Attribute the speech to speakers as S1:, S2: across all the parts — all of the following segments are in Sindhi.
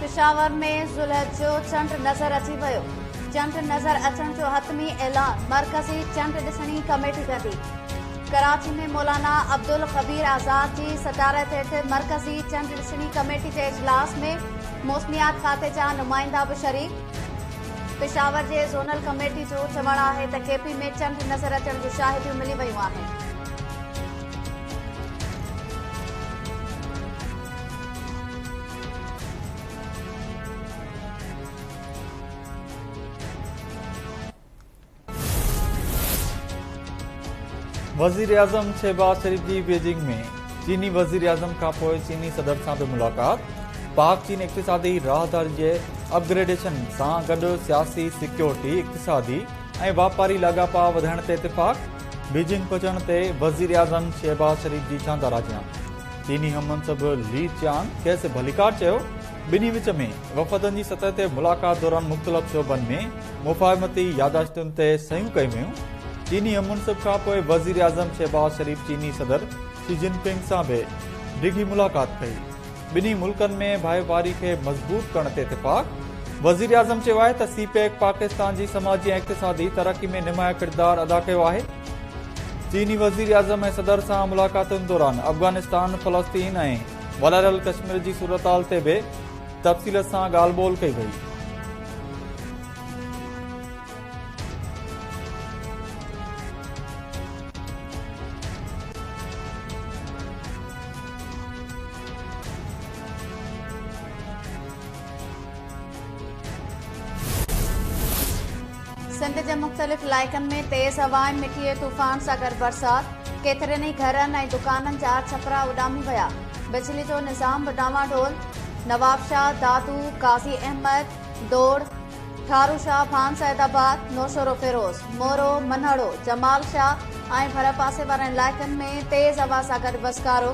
S1: پشاور ۾ ذوالحج جو چنڊ نظر اچي ويو، چنڊ نظر اچڻ جو حتمي اعلان مرڪزي چنڊ ڏسڻي ڪميٽي ڪندي. ڪراچي ۾ مولانا عبدالخبير آزاد جي صدارت هيٺ مرڪزي چنڊ ڏسڻي ڪميٽي جي اجلاس ۾ موسميات کاتي جا نمائندا به شريڪ. پشاور جي زونل ڪميٽي جو چوڻ آهي ته ڪي پي ۾ چنڊ نظر اچڻ جون شاهديون ملي ويون آهن.
S2: وزيراعظم شهباز شريف جي بيجنگ ۾ چيني وزيراعظم کانپوء چيني صدر سان به ملاقات، پاڪ چين اقتصادي راهداري جي اپ گريڊيشن سان گڏ سياسي، سيڪيورٽي، اقتصادي ۽ واپاري لاڳاپا وڌائڻ تي اتفاق، بيجنگ پهچڻ تي وزيراعظم شهباز شريف جي شاندار آجيان. چيني هم منصب لي چيانگ کيس ڀليڪار چيو. ٻنهي وچ ۾ وفدن جي سطح تي ملاقات دوران مختلف شعبن ۾ مفاهمتي يادداشتن تي صحيحون ڪيون ويون. چيني هم منصب کانپوء وزيراعظم شهباز شريف چيني صدر شي جن پنگ سان به ڊگهي ملاقات ڪئي. ٻنهي ملڪن ۾ ڀائيواري کي مضبوط ڪرڻ تي اتفاق. وزيراعظم چيو آهي ته سي پيڪ پاڪستان جي سماجي ۽ اقتصادي ترقي ۾ نمايان ڪردار ادا ڪيو آهي. چيني وزيراعظم ۽ صدر سان ملاقاتن دوران افغانستان، فلسطين ۽ والاريل ڪشمير جي صورتحال تي به تفصيل سان ڳالهه ٻولهه ڪئي وئي.
S1: سنڌ جي مختلف علائقن ۾ تيز هوائن، مٽي جي طوفان سان گڏ برسات، ڪيترن ئي گهرن ۽ دڪانن جا ڇپرا اڏامي ويا، بجلي جو نظام به ڊانواڊول، نوابشاهه، دادو، قاضي احمد، دوڙ، ٺاروشاهه، ڀان سيد آباد، نوشهروفيروز، مورو، منهڙو، جمال شاهه ۽ ڀرپاسي وارن علائقن ۾ تيز هوا سان گڏ وسڪارو،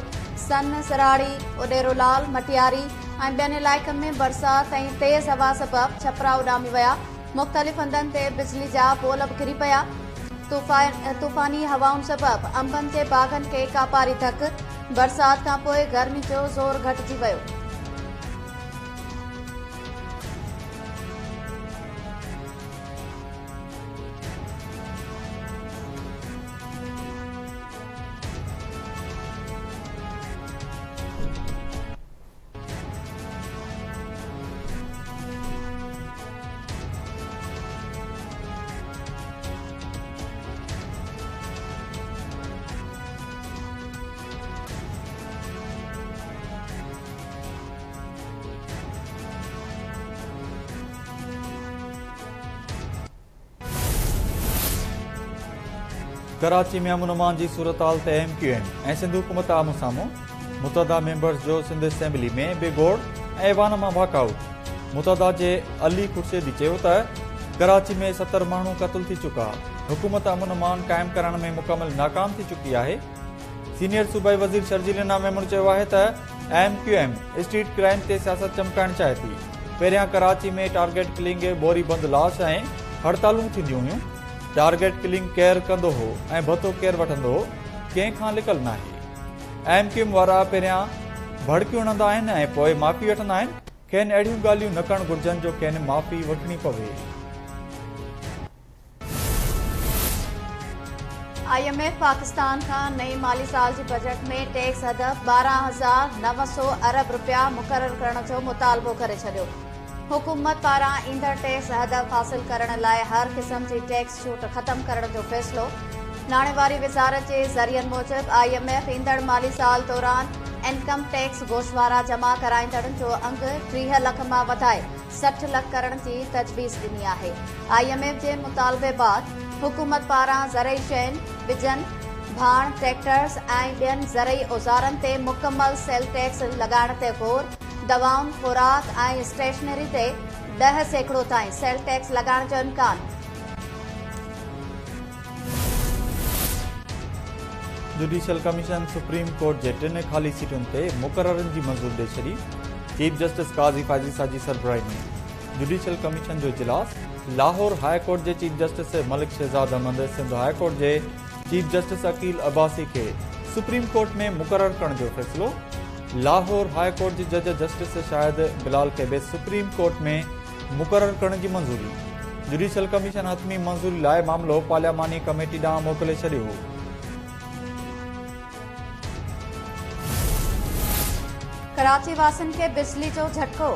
S1: سن، سراڙي، اڏيرو لال، مٽياري ۽ ٻين علائقن ۾ برسات ۽ تيز هوا سبب ڇپرا اڏامي ويا، مختلف هنڌن تي بجلي جا پول به ڪري پيا، طوفاني هوائن سبب انبن جي باغن کي ڪاپاري ڌڪ، برسات کانپوء گرمي جو زور گهٽجي ويو.
S2: ڪراچي ۾ امن امان جي صورتحال تي ايم ڪيو ايم ۽ سنڌ حڪومت آمهون سامهون، متحده ميمبرز جو سنڌ اسيمبلي ۾ به گوڙ ۽ ايوان مان واڪ آئوٽ، متحده جي علي خورشيدي چيو ته ڪراچي ۾ 70 ماڻهو قتل ٿي چڪا، حڪومت امن امان قائم ڪرڻ ۾ مڪمل ناڪام ٿي چڪي آهي. سينيئر صوبائي وزير شرجيل انعام ميمڻ چيو آهي ته M Q M street crime تي سياست چمڪائڻ چاهي ٿي، پهريان ڪراچي ۾ ٽارگيٽ ڪلنگ، ٻوري بند لاش ۽ هڙتالون ٿينديون هيون، ٽارگيٽ ڪلنگ ڪير ڪندو هو ۽ ڀتو ڪير وٺندو هو، ڪنهن کان لڪل ناهي. ايم ڪيو ايم وارا پهريان ڀڙڪيون هڻندا آهن ۽ پوء معافي وٺندا آهن، کين اهڙيون ڳالهيون نه ڪرڻ گهرجن جو کين معافي وٺڻي پوي.
S1: I M F Pakistan کان نئين مالي سال جي بجيٽ ۾ ٽيڪس هدف 12,900 ارب رپيا مقرر ڪرڻ جو مطالبو ڪري ڇڏيو. حڪومت پاران ايندڙ ٽيڪس هدف حاصل ڪرڻ لاء هر قسم جي ٽيڪس ڇوٽ ختم ڪرڻ جو فيصلو. ناڻي واري وزارت جي ذريعن موجب I M F ايندڙ مالي سال دوران انڪم ٽيڪس گوشوارا جمع ڪرائيندڙن جو انگ 30 لک مان وڌائي 60 لک ڪرڻ جي تجويز ڏني آهي. I M F جي مطالبي بعد حڪومت پاران زرعي شين، ٻجن، ڀاڻ، ٽريڪٽرز ۽ ٻين زرعي اوزارن تي مڪمل سيل ٽيڪس لڳائڻ تي غور، دوائن، خوراڪ ۽ اسٽيشنري تي 10% تائين سيل ٽيڪس لڳائڻ جو امڪان.
S2: جڊيشل ڪميشن سپريم ڪورٽ جي ٽن خالي سيٽن تي مقررن جي منظوري ڏئي ڇڏي، چيف جسٽس قاضي فائز عيسيٰ جي سربراهي ۾ جڊيشل ڪميشن جو اجلاس، لاهور هاء ڪورٽ جي chief justice Malik Shahzad Ahmed Sindh high court جي چيف جسٽس عقيل عباسي کي سپريم ڪورٽ ۾ مقرر ڪرڻ جو فيصلو، لاهور هاء ڪورٽ جي جج جسٽس شاهد بلال کي به سپريم ڪورٽ ۾ مقرر ڪرڻ جي منظوري، جڊيشل ڪميشن حتمي منظوري لاء معاملو پارلياماني ڪميٽي ڏانهن موڪلي ڇڏيو.
S1: ڪراچي واسين کي بجلي جو جهٽڪو،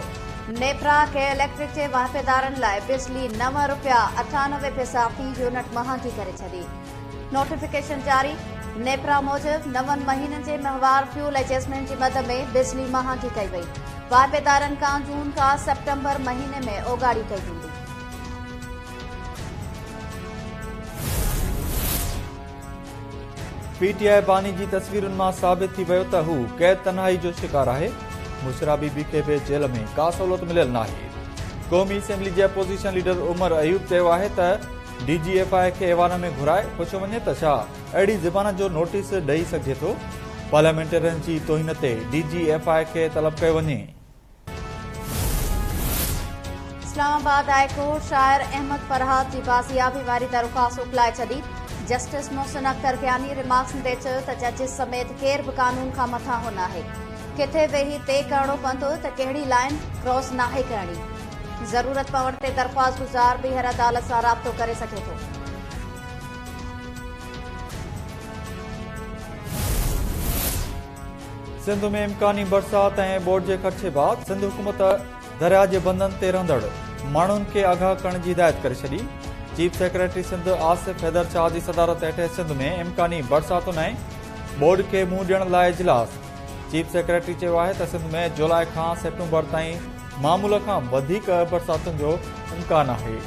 S1: نيپرا ڪي اليڪٽرڪ جي واهپيدارن لاء بجلي 9 رپيا 98 پئسا في يونٽ مهانگي ڪري ڇڏي، نوٽيفڪيشن جاري، نيپرا موجب نون مهينن جي ماهوار فيول ايڊجسٽمينٽ جي مد ۾ بجلي مهانگي ڪئي وئي، واهپيدارن کان جون کان سيپٽمبر مهيني ۾ اوڳاڙي ڪئي ويندي.
S2: پي ٽي آء باني جي تصويرن مان ثابت ٿي ويو ته هو قيد تنهائي جو شڪار آهي، بشريٰ بي بي کي به جيل ۾ ڪا سهولت مليل ناهي. قومي اسيمبلي جي اپوزيشن ليڊر عمر ايوب چيو آهي ته ڊي جي ايف I کي ايوان ۾ گهرائي پڇيو وڃي ته ڇا اهڙي زبان جو نوٽيس ڏئي سگهجي ٿو، پارليامينٽيرين جي توهين تي ڊي جي ايف I کي طلب ڪيو وڃي.
S1: اسلام آباد هاء ڪورٽ شاعر احمد فرهاد جي بازيابي واري درخواست اڪلائي ڇڏي، جسٽس محسن اختر ڪياني ريمارڪس ڏيندي چيو ته ججز سميت ڪير به قانون کان مٿانهون ناهي، ڪٿي ويهي طئي ڪرڻو پوندو ته ڪهڙي لائين ڪراس ناهي ڪرڻي، ضرورت پوڻ تي درخواستگذار ٻيهر عدالت سان رابطو ڪري سگهي ٿو.
S2: سنڌ ۾ امڪاني برسات ۽ ٻوڏ جي خدشي بعد سنڌ حڪومت درياء جي بندن تي رهندڙ ماڻهن کي آگاهه ڪرڻ جي هدايت ڪري ڇڏي. چيف سيڪريٽري سنڌ آصف حيدر شاهه جي صدارت هيٺ سنڌ ۾ امڪاني برساتن ۽ ٻوڏ کي منهن ڏيڻ لاء اجلاس. چيف سيڪريٽري چيو آهي ته سنڌ ۾ جولاء کان سيپٽمبر تائين معمول کان وڌيڪ برساتن جو امڪان آهي.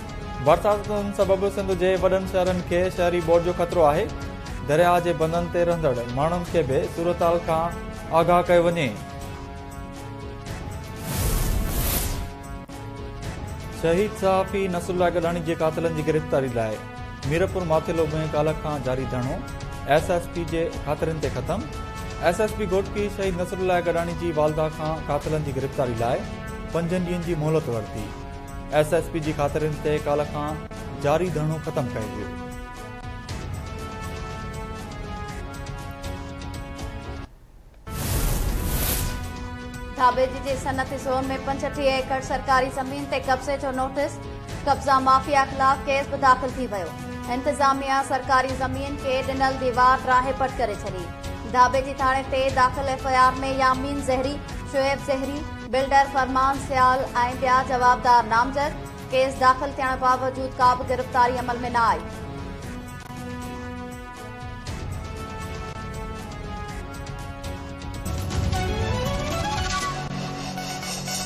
S2: برساتن سبب سنڌ جي وڏن شهرن کي شهري ٻوڏ جو خطرو آهي. درياهه جي بندن تي رهندڙ ماڻهن کي به صورتحال کان آگاهه ڪيو وڃي. شهيد صحافي نصرالله گڏاڻي جي قاتلن جي گرفتاري لاء ميرپور ماٿيلو ۾ ڪالهه کان جاري ڌرڻو ايس ايس پي جي خاطرين تي ختم، ايس ايس پي گهوٽڪي شهيد نصرالله گڏاڻي جي والده کان قاتلن جي گرفتاري لاء پنجن ڏينهن جي مهلت ورتي، ايس ايس پي جي خاطرين تي ڪالهه کان جاري ڌرڻو ختم ڪيو ويو.
S1: ڌاٻيجي جي صنعتي زون ۾ 35 ايڪڙ سرڪاري زمين تي قبضي جو نوٽيس، قبضا مافيا خلاف ڪيس به داخل ٿي ويو، انتظاميا سرڪاري زمين کي ڏنل ديوار ڊاهي پٽ ڪري ڇڏي، ڌاٻيجي ٿاڻي تي داخل F I R ۾ Yamin Zehri, Shoaib Zehri, builder فرمان سيال ۽ ٻيا جوابدار نامزد، ڪيس داخل ٿيڻ باوجود ڪا به گرفتاري عمل ۾ نه آئي.